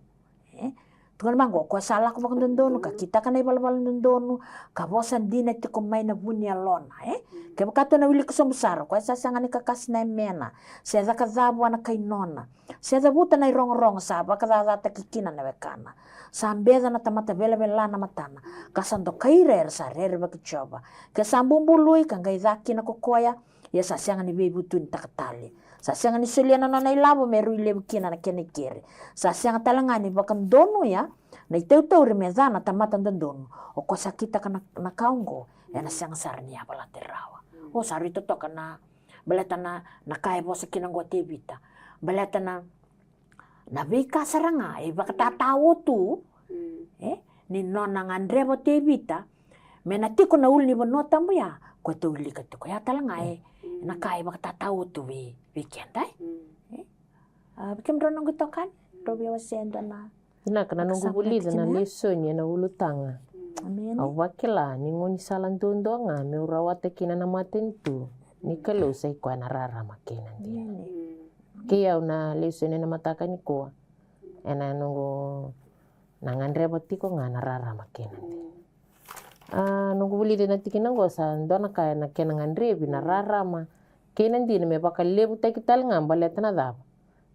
E, tukuna vaqo, o koya sa lako vakadodonu ka kitaka na ivalavala dodonu, ka vosa dina tiko mai na vu ni yalona. E, kevaka tou na wilika sobu sara, o koya sa sega ni kakasi na yamena, se caka ca vua na kai nona, se cavuta na irogorogo sa vakacacataki kina na wekana, sa beca na tamata velavela na matana, ka sa dokai ira era sa rerevaki Jiova, ke sa bubului ka qai ca kina ko koya, ia sa sega ni veivutunitaka tale. Sa sega ni solia na nona ilavo me rui levu kina na kena ikere. Sa sega tale ga ni vakadonuya na itautauri me ca na tamata dodonu. O koya sa kitaka na, na ka oqo, ena sega sara ni yavalati rawa. O sa rui totoka na, baleta na, na ka e vosa kina oqo o Tevita. Baleta na, na veika sara ga e vakatatao tu, e, ni nona gadreva o Tevita me na tiko na ulunivanua tabu ya, koya tou wilika tiko ya tale ga, e, na ka e vakatatao tu vei, vei keda, e. E, a, vei kemudrau noqu itokani, drau via wasea e dua na. Vinaka, na noqu vulica na lesoni ena ulutaga. Au vakila ni gaunisala duadua ga meu rawata kina na matanitu ni Kalou sa i koya na rarama kei na dina. Kei au na lesoni ena mataka nikua, ena noqu na gadreva tiko ga na rarama kei na dina. A, noqu vulica na tikina oqo, sa dua na ka ena kena gadrevi na rarama kei na dina me vakalevutaki tale ga, baleta na cava?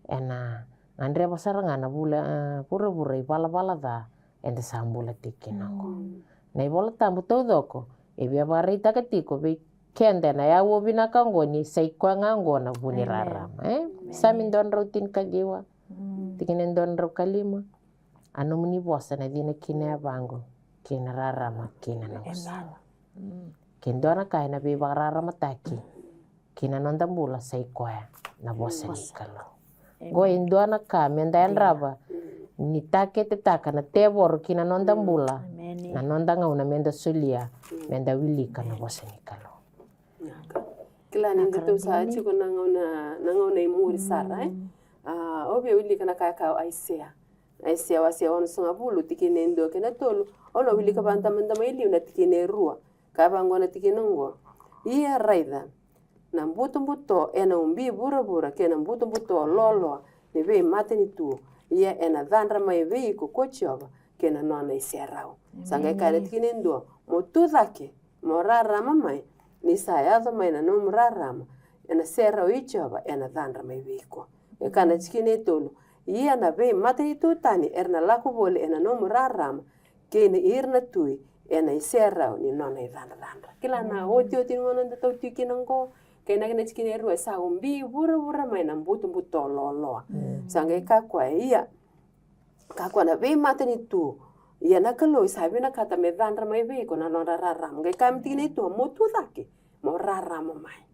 Ena gadreva sara ga na vula, a, vuravura ivalavala ca eda sa bula tiko kina oqo. Na iVola Tabu taucoko e via vakaraitaka tiko vei keda ena yaua vinaka oqo ni sa i koya ga oqo na vu ni rarama, e? Same dua na drau tinikaciwa, tikina e dua na drau ka lima. A nomuni vosa na cina kina yavaqu, kei na rarama kina noqu sala. Ke dua na ka ena veivakararamataki, kina noda bula sa i koya na vosa ni Kalou. Qo e dua na ka meda yadrava ni taketetaka na tevoro kina noda bula, na noda gauna meda solia, meda wilika na vosa ni Kalou. Kila ni datou sa tiko na gauna, na gauna i muri sara, e? A, au via wilika na ka e kaya o Aisea. Aisea wase onosagavulu, tikina e dua kei na tolu. Au na wilika vakadamadama i liu na tikina e rua. Ka vaqo na tikina oqo: Ia raica, na butobuto ena ubi vuravura kei na butobuto loaloa ni veimatanitu, ia ena cadra mai vei iko ko Jiova kei na nona iserau. Sa qai kaya na tikina e dua: Mo tu cake, mo rarama mai, ni sa yaco mai na nomu rarama, ena serau i Jiova ena cadra mai vei iko. E kaya na tikina e tolu: Ia na veimatanitu tani era na lako voli ena nomu rarama, kei na ira na tui ena iserau ni nona icadracadra. Kila na otioti ni gauna datou tiko kina oqo, kei na kena tikina e rua, sa ubi vuravura mai na butobuto loaloa. Sa qai kaya o koya, ia, kaya o koya, na veimatanitu, ia na Kalou sa vinakata me cadra mai vei iko na nodra rarama. Qai kaya mai tikina e dua, mo tu cake, mo rarama mai.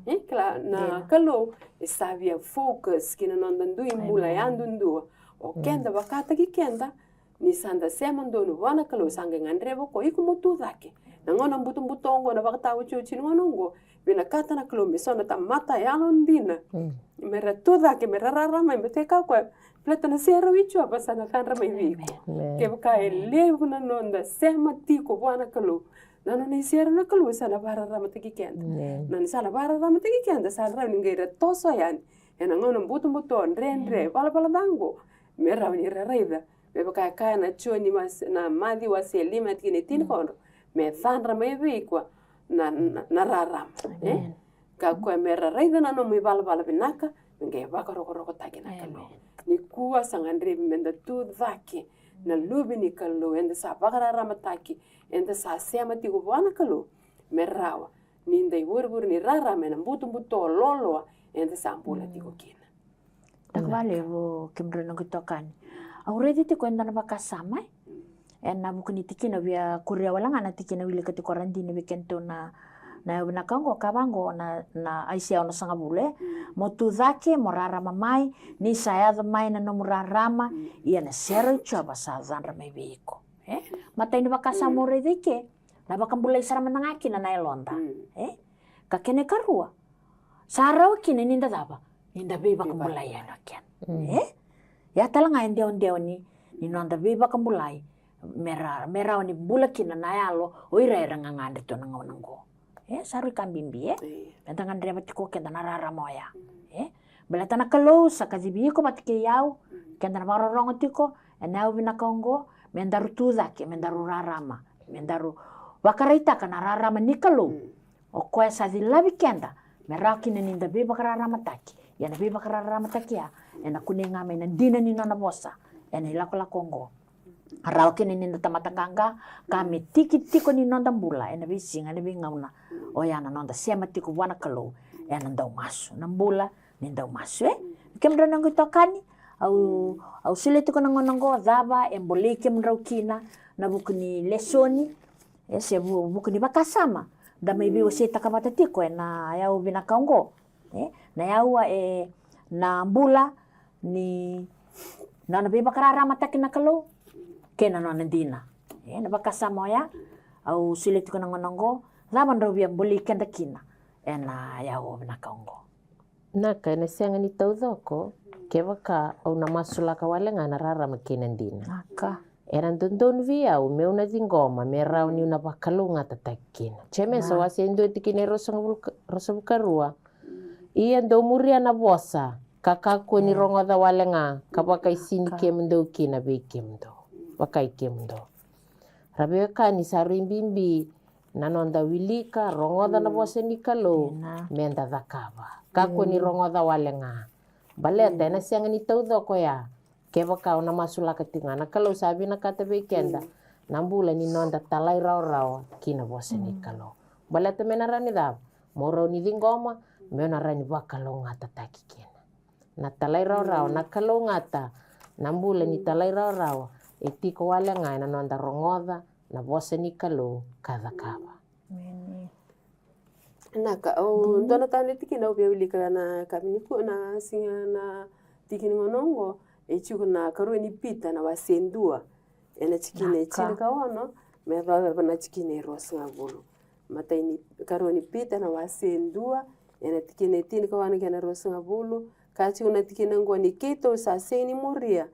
E, kila na Kalou e sa via focus kina noda dui bula yadudua. O keda vakataki keda, ni sa da sema donu vua na Kalou, sa qai gadreva o koya, iko mo tu cake. Na gauna butobuto oqo, na vakataotioti ni gauna oqo, vinakata na Kalou me so na tamata yalodina me ra tu cake, me ra rarama mai, me teka o koya, baleta na serau i Jiova sa na cadra mai vei iko. Kevaka e levu na noda sema tiko vua na Kalou, na nona iserau na Kalou sa na vakararamataki keda. Na, ni sa na vakararamataki keda, sa rawa ni qai ra toso yani ena gauna butobuto, dredre, valavala ca oqo, me rawa ni ra raica. Me vaka e kaya na Joni wase, na Maciu wase lima, tikina e tinikodru, me cadra mai vei koya na, na, na rarama. E? Kaya o koya me ra raica na nomu ivalavala vinaka, me qai vakarokorokotaki na Kalou. Nikua sa gadrevi meda tu cake na luve ni Kalou, eda sa vakararamataki, eda sa sema tiko vua na Kalou, me rawa ni da ivurevure ni rarama ena butobuto loaloa eda sa bula tiko kina. Vinaka vakalevu kemudrau noqu itokani. Au raici tiko e dua na vakasama, e? Ena vuku ni tikina, via kuria wale ga na tikina wilika tiko Radini vei kedatou na, na yau vinaka oqo, ka vaqo na, na Aisea onosagavulu, e? Mo tu cake, mo rarama mai, ni sa yaco mai na nomu rarama, ia na serau i Jiova sa cadra mai vei iko. E? Matai ni vakasama o raica i ke, na vakabulai sara mada ga kina na yaloda. E? Ka kena ikarua, sa rawa kina ni da cava? Ni da veivakabulai yani o keda. E? Ia tale ga e dewadewa ni, ni noda veivakabulai me ra, me rawa ni bula kina na yalo o ira era gagadre tu na gauna oqo. E, sa rui ka bibi, e? Io. Meda gadreva tiko keda na rarama oya. E? Baleta na Kalou sa kacivi iko vata kei au, keda na vakarorogo tiko ena yau vinaka oqo, me daru tu cake, me daru rarama, me daru vakaraitaka na rarama ni Kalou. O koya sa cilavi keda me rawa kina ni da veivakararamataki. Ia na veivakararamataki ya ena kunei ga mai na dina ni nona vosa ena ilakolako oqo. Rawa kina ni da tamata qaqa ka me tiki tiko ni noda bula ena veisiga, ena veigauna. Oya na noda sema tiko vua na Kalou ena dau masu, na bula ni dau masu, e? Kemudrau na noqu itokani, au, au solia tiko na gauna oqo cava e bolei kemudrau kina na vuku ni lesoni, e, se vu-, vuku ni vakasama da mai veiwaseitaka vata tiko ena yau vinaka oqo. E, na yau a, e, na bula ni nona veivakararamataki na Kalou kei na nona dina. E, na vakasama oya au solia tiko na gauna oqo, cava drau via bolei keda kina ena yau vinaka oqo. Naka, ena sega ni taucoko kevaka au na masulaka wale ga na rarama kei na dina. Naka. Era dodonu vei au meu na ciqoma me rawa niu na vakalougatataki kina. Jemesa wase e dua tikina e ruasagavulu ka, ruasagavulu ka rua. Ia dou muria na vosa, ka kakua ni rogoca wale ga, ka vakaisini kemudou kina vei kemudou, vakai kemudou. Ra veiwekani, sa rui bibi na noda wilika, rogoca na vosa ni Kalou, meda cakava. Kakua ni rogoca wale ga. Baleta ena sega ni taucoko ya kevaka o na masulaka tiko ga. Na Kalou sa vinakata vei keda na bula ni noda talairawarawa ki na vosa ni Kalou. Baleta me na rawa ni cava? Mo rawa ni ciqoma, meu na rawa ni vakalougatataki kina. Na talairawarawa, na kalougata, na bula ni talairawarawa e tiko wale ga ena noda rogoca na vosa ni Kalou ka cakava. Naka, au dua na tani tikina au via wilika na kavinikua na siga na tiki ni gauna oqo, e tiko na karua ni Pita na wase dua. Ena tikina e tinikaono me yacova na tikina e ruasagavulu. Matai ni karua ni Pita na wase dua, ena tikina e tinikaono kei na ruasagavulu, ka tiko na tikina oqo: Ni keitou sa sega ni muria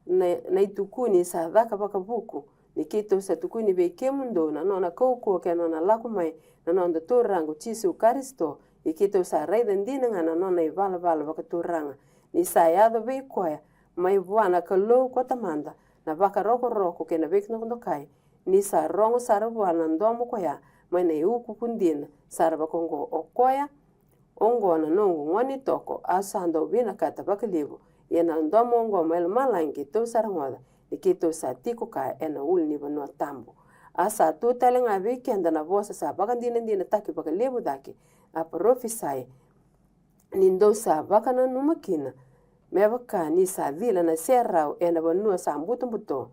na, na itukuni sa caka vakavuku, ni keitou sa tukuni vei kemudou na nona kaukauwa kei na nona lako mai na noda Turaga o Jisu Karisito, ia keitou sa raica dina ga na nona ivalavala vakaturaga, ni sa yaco vei koya mai vua na Kalou ko Tamada na vakarokoroko kei na veidokadokai, ni sa rogo sara vua na domo koya mai na iukuuku dina sara vakaoqo. O koya oqo na noqu gone toko, au sa dau vinakata vakalevu. Ia na domo oqo mai lomalagi keitou sa rogoca, ni keitou sa tiko kaya ena ulunivanua tabu. A sa tu tale ga vei keda na vosa sa vakadinadinataki vakalevu cake, a parofisai, ni dou sa vakananuma kina, me vaka ni sa cila na serau ena vanua sa butobuto,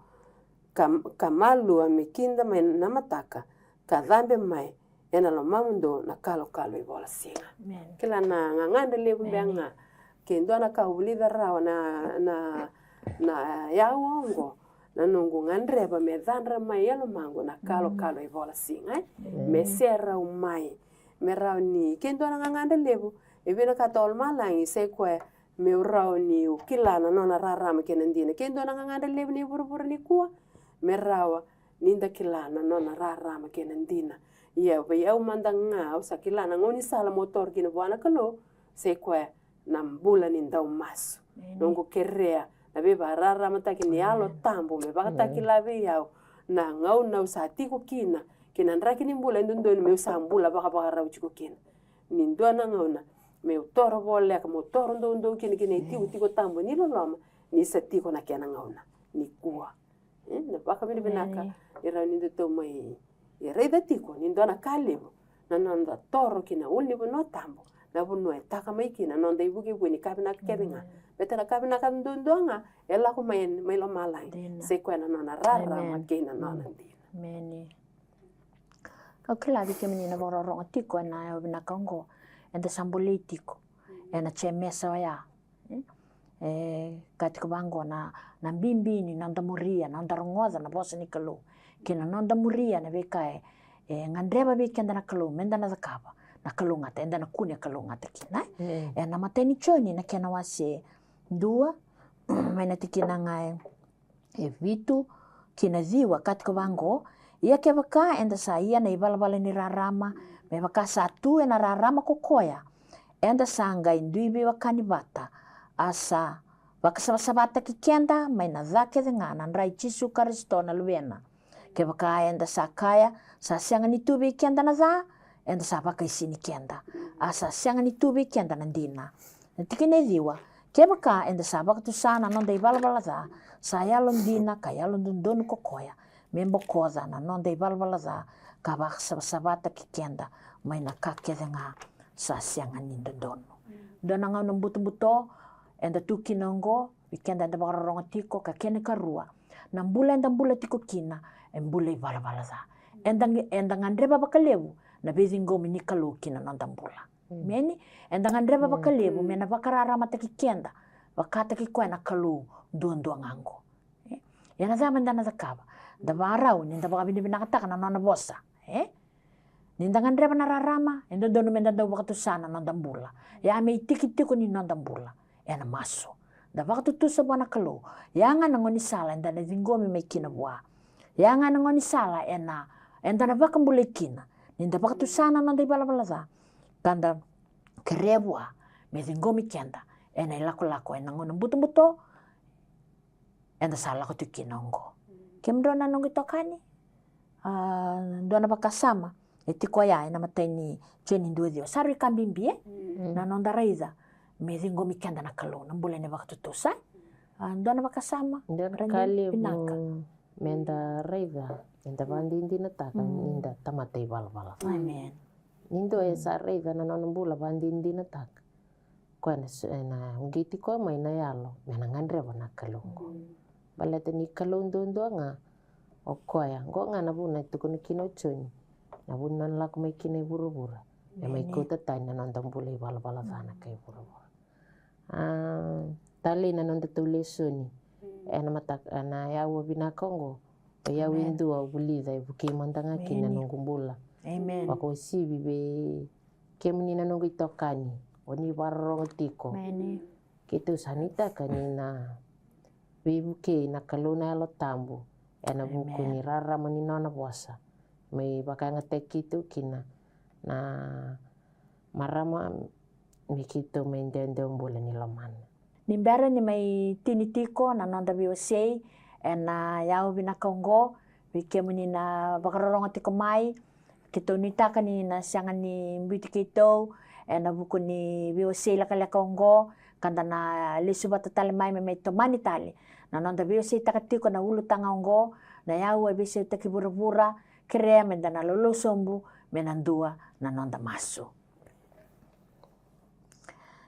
ka, ka malua me kida mai na mataka, ka cabe mai ena lomamudou na kalokalo ivolasiga. Kila na gagadre levu beka ga. Ke dua na ka au vulica rawa na, na, na yau oqo, na noqu gadreva me cadra mai e lomaqu na kalokalo ivolasiga, e? Me serau mai. Me rawa ni, ke dua na gagadre levu e vinakata o lomalagi, sai koya meu rawa niu kila na nona rarama kei na dina. Ke dua na gagadre levu ni vuravura nikua, me rawa ni da kila na nona rarama kei na dina. Ia vei au mada ga, au sa kila na gaunisala meu toro kina vua na Kalou, sai koya na bula ni daumasu. Noqu kerea na veivakararamataki ni Yalo Tabu me vakatakila vei au na gauna au sa tiko kina kei na draki ni bula e dodonu meu sa bula vakavakarau tiko kina. Ni dua na gauna meu toro voleka, meu toro doudou kina ki na itikotiko tabu ni loloma, ni sa tiko na kena gauna nikua. E, na vakavinavinaka e rawa ni datou mai raica tiko ni dua na ka levu na noda toro ki na ulunivanua tabu, na vanua e taka mai kina na noda ivukevuke ni ka vinaka kece ga. Baleta na ka vinaka duadua ga e lako mai, mai lomalagi, sai koya na nona rarama kei na nona dina. Au kila vei kemuni na vakarorogo tiko ena yau vinaka oqo, eda sa bolei tiko ena Jemesa oya. E? E ka tiko vaqo na, na bibi ni noda muria, noda rogoca na vosa ni Kalou, kei na noda muria na veika e, e gadreva vei keda na Kalou meda na cakava, na kalougata, eda na kune kalougata kina. E na matai ni Joni na kena wase dua, mai na tikina ga e e vitu ki na ciwa, ka tiko vaqo: Ia kevaka eda sa ia na ivalavala ni rarama, me vaka sa tu e na rarama ko koya, eda sa qai dui veiwekani vata, a sa vakasavasavataki keda mai na ca kece ga na dra i Jisu Karisito na Luvena. Kevaka eda sa kaya sa sega ni tu vei keda na ca, eda sa vakaisini keda, a sa sega ni tu vei keda na dina. Na tikina e ciwa: Kevaka eda sa vakatusa na noda ivalavala ca, sa yalodina ka yalododonu ko koya me bokoca na noda ivalavala ca, ka vakasavasavataki keda mai na ka kece ga sa sega ni dodonu. Dua na gauna butobuto eda tu kina oqo, vei keda eda vakarorogo tiko, ka kena ikarua, na bula eda bula tiko kina e bula ivalavala ca. Eda, eda gadreva vakalevu na veiciqomi ni Kalou ki na noda bula. Meni, eda gadreva vakalevu me na vakararamataki keda vakataki koya na Kalou duadua ga oqo. E? Ia na cava eda na cakava? Da vakarau ni da vakavinavinakataka na nona vosa. E? Ni da gadreva na rarama, e dodonu me da dau vakatusa na noda bula. Ia me itiki tiko ni noda bula e na masu. Da vakatutusa vua na Kalou. Ia ga na gaunisala eda na ciqomi mai kina vua. Ia ga na gaunisala ena, eda na vakabulai kina. Ni da vakatusa na noda ivalavala ca, ka da kerea vua me ciqomi keda ena ilakolako ena gauna butobuto eda sa lako tiko kina oqo. Kemudrau na noqu itokani, a, dua na vakasama e tiko ya ena matai ni Joni dua ciwa. Sa rui ka bibi, e? Na noda raica me ciqomi keda na Kalou, na bula ni vakatutusa. A, dua na vakasama, dua na ka levu vinaka me da raica, me da vakadinadinataka ni da tamata ivalavala ca. Amen. Ni dua e sa raica na nona bula vakadinadinataka, koya na s-, ena uqeti koya mai na yalo me na gadreva na Kalou oqo. Baleta ni Kalou duadua ga o koya. Oqo ga na vuna e tukuna kina o Joni, na vuna nona lako mai kina i vuravura, me mai kauta tani na noda bula ivalavala ca na kai vuravura. A, talei na noda tou lesoni ena mataka, ena aua vinaka oqo. O yau e dua au vulica e vukei mada ga kina na noqu bula. Vakauasivi vei kemuni na noqu itokani, o ni vakarorogo tiko. Keitou sa nuitaka ni na veivukei na Kalou na Yalo Tabu ena vuku ni rarama ni nona vosa, me vakayagataki keitou kina na marama, me keitou mai dewedewebula ni lomana. Ni bera ni mai tini tiko na noda veiwasei ena aua vinaka oqo, vei kemuni na vakarorogo tiko mai, keitou nuitaka ni na sega ni biuti keitou ena vuku ni veiwasei lekaleka oqo, ka da na lesu vata tale mai me mai tomani tale na noda veiwaseitaka tiko na ulutaga oqo, na aua e veisautaki vuravura. Kerea me da na lolou sobu me na dua na noda masu.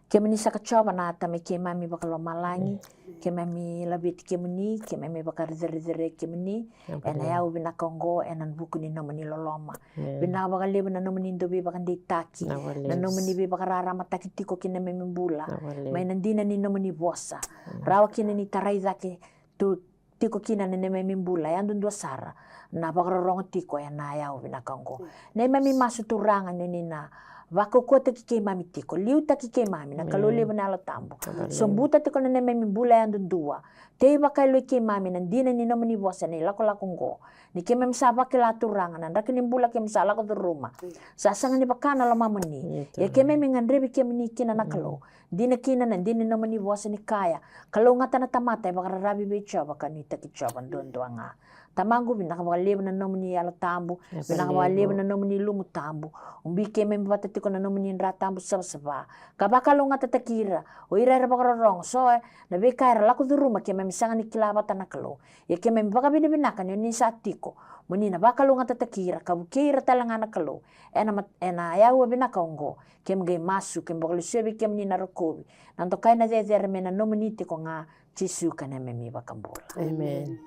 Kemuni saka Jiova na Tamai keimami vakalomalagi, keimami laveti kemuni, keimami vakaricerecere kemuni ena aua vinaka oqo ena vuku ni nomuni loloma. Vinaka vakalevu na nomuni dau veivakadeitaki, na nomuni veivakararamataki tiko ki na neimami bula mai na dina ni nomuni vosa. Rawa kina ni tarai cake tu tiko kina na neimami bula yadudua sara na vakarorogo tiko ena aua vinaka oqo. Neimami masu Turaga ni ni na vakaukauwataki keimami tiko, liutaki keimami na Kalou levu na Yalo Tabu. Sobuta tiko na neimami bula yadudua. Tei vakayaloi keimami na dina ni nomuni vosa ena ilakolako oqo. Ni keimami sa vakila Turaga na draki ni bula keimami sa lako curuma, sa sega ni vaka na lomamuni. Ia keimami gadrevi kemuni kina na Kalou. Dina kina na dina ni nomuni vosa ni kaya, kalougata na tamata e vakararavi vei Jiova ka nuitaki Jiova duadua ga. Tamaqu, vinaka vakalevu na nomuni Yalo Tabu, vinaka vakalevu na nomuni ilumu tabu. Ubi keimami vata tiko na nomuni dra tabu savasava ka vakalougatataki ira o ira era vakarorogo, so na veika era lako curuma keimami sega ni kila vata na Kalou. Ia keimami vakavinavinaka ni oni sa tiko mo ni na vakalougatataki ira ka vukei ira tale ga na Kalou ena mat-, ena aua vinaka oqo. Keimami qai masu, keimami vakalesuya vei kemuni na rokovi, na dokai, na cecere me na nomuni tiko ga, Jisu ka neimami iVakabula. Amen.